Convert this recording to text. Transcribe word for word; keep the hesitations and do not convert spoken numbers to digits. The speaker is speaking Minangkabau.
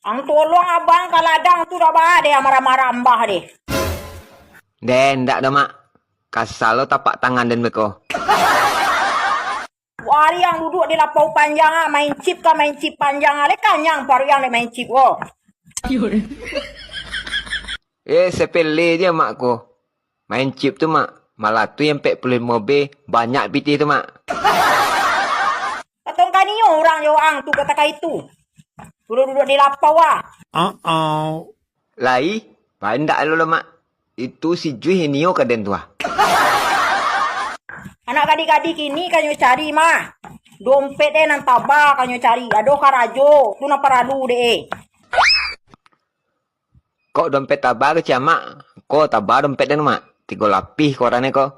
Ang tolong abang ka ladang tu dah ba deh, marah-marah ambah deh. Deh, ndak doh, Mak. Kasalo tapak tangan den beko. Ari ang duduak di lapau panjang ah, main chip ka main chip panjang ah, le kanyang paruik ang le main chip ko. Eh, sepele je, Mak, ko. Main chip tu, Mak. Malah tu yang ampek puluah limo B, banyak pitih tu, Mak. Katong kanio urang jo ang tu kata ka itu. Duduak-duduak di lapau ah. Uh-oh. Lai, pandak lo lah, Mak. Itu si Juih nio ka den tu ah. Anak gadih-gadih kini kanyo cari mah. Dompet eh nan taba kanyo cari. Ado karajo, tu nan paralu deh. Kok dompet taba kecek Amak? Ko taba dompet den, Mak. Tigo lapih koran ko.